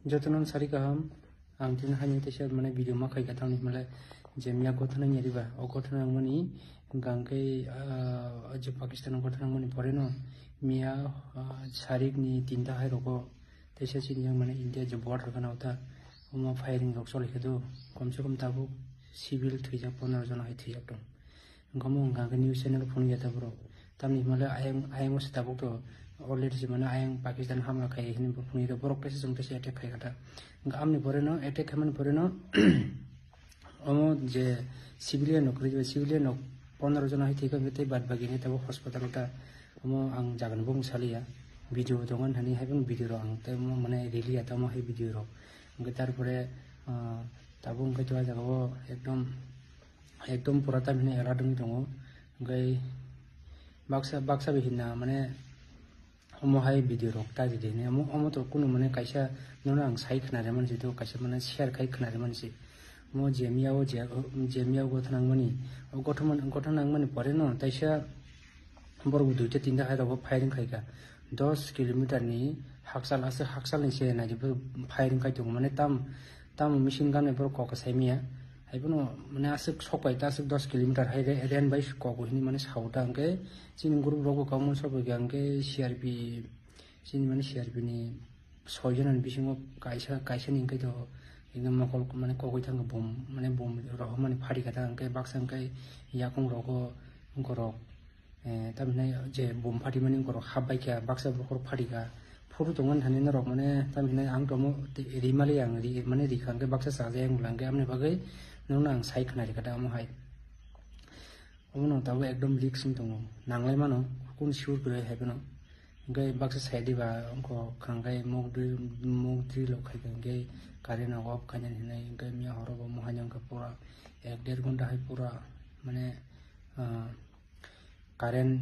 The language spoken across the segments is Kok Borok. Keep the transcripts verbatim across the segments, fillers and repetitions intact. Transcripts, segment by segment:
Jotono sari kaham, ang tini haini teisa mane video ma khaika tamni hwnle je miya gothana nyariba, o gothana wngmani hwnkha hwnkhe, ah, je Pakistan o gothana wngmani poreno miya, ah, sarikni tinta hai rogo teisa chini mane India je border gana ota omo firing rok choli khe do, kom se kom tabuk civil thwijak pondro jona hai thwijak tong. Wngkha mo wngkha khe news channel phunukya ta borok. Tamni hwnba le ayang, ayang se tabuk to already se mane ayang Pakistan hamla khai hini bo phunukya ta borok teisa chwng teisa attack khai kha ta. Wngkha amni pore no attack khaimani pore no omo je civilian rok kwrwi civilian rok pondro jona hai thwi kha tei bad bagi ni tabuk hospital ta omo ang jaga ni bung saliya video bo tongo hani hai phano video rok ang tei omo mane rili ya tamo hai video rok wngkha tar pore ah, tabuk wngkha to ah jaga o ekdom ekdom pura tamni alert wngwi tongo. Hwnkhe baksa, baksa bai hinna mane omo hai video rok ta ridi hinwi omo, omo to kunu mane kaisa nono ang sai khna rwmani se, to kaisa mane share khai khna rwmani se. Omo je miya o je, je miya o gotha nangmani, o gotha man, gotha nangmani pore no taisa borok duita tinta hai rok bo firing khai kha. Dos kilometer ni hakchal, aswk hakchal ni se nai rw firing khai tongo, mane tam, tam machine gun bai borok kok sai manya. Hai phano mane aswk sok pai ta aswk dos kilometer hai re-, ren bai kok hinwi mane sao ta hwnkhe chini group rok bo kwbangma sok pai kha hwnkhe C R P chini mane C R P ni soi jona ni bisingo kaisa, kaisa ni hwnkhe to ekdom mokol mane kogwi thangkha bom mane bom rohormani phari kha ta hwnkhe baksa hwnkhe yakung rogo borok eh, tamhinai je bom phatimani borok hap bai kha, baksa bokhorok phati kha. Phuru tongmani thani norok mane tamhinai ang tomo rimali ang ri, mane rikha hwnkhe baksa chajai ang bwla hwnkhe amoni bagwi nokno ang sai khna rikha da omo hai. Omono tabuk ekdom risk wng tongo, nanglai mano, kunu sure kwrwi hai phano. Hwnkhe baksa sai diba wngkha hwnkhe mok dri, mok dri lok khai kha hwnkhe current rok off khainani hinwi hwnkhe miya horo bo mohai wngkha pura ek der ghonta hai pura mane, ah, current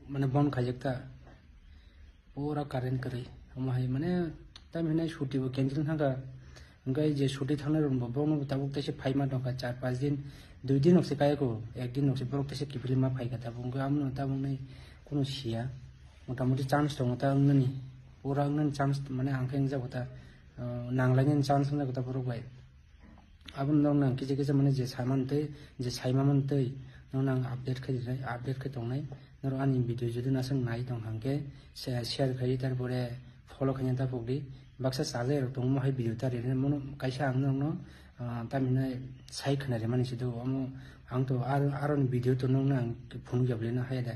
mane bon khaijak ta, pura current kwrwi. Omo hai mane tam hinai chuti bo cancel thangkha, hwnkhe je chuti thangnai rok bo bono bo tabuk teisa phaima tongkha char panch din, dui din rok se kaya ko, ek din rok se borok teisa kiphilwi ma phaikha tabuk, hwnkhe amono tabuk nai kunu siya, mota moti chance tongo ta wngnani, pura wngnani chance mane ang khe wngjago ta, ah, nanglainani chance wngjago ta borok bai. Abono norok nang kisa kisa mane je saimantwi, je saimamantwi norok nang update khai rinai, update khai tongnai. Norok ani video jodi naswk nai tong hwnkhe share, share khai, tarpore follow khaina ta pokdi. Baksa chajai rok tongo, mohai video ta rinai, mono kaisa ang norokno, ah, tamhinai sai khna rimani se do. Omo ang to aro, aroni video to norokno ang phunuk ya bwleno haya da.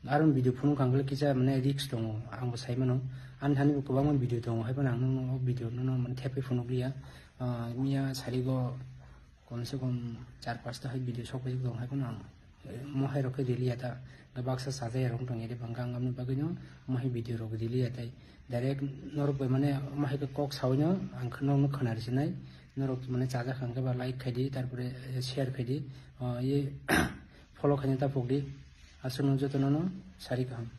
Aroni video phunuk ang kisa mane risk tongo, ang bo sai mano. Ani thani bo kwbangma video tongo, hai phano ang norokno o video no mane thepwi phunuk liya. Ah, miya sarigo kom se kom char pasta hai video sok paijak tong hai phano ang, eh, mo hai rok khe rili ya ta, baksa chajai rok tong ya de bangkha ang, aboni bagwi no mo hai video rok rili ya tai direct norok bai mane mo hai khe kok sawi no ang khe norok no khna rwsinai, norok mane chajak kha hwnkhe ba like khai di, tarpore, eh, share khai di, ah, ye follow khaina ta pokdi, aswk no jotono no sari kaham.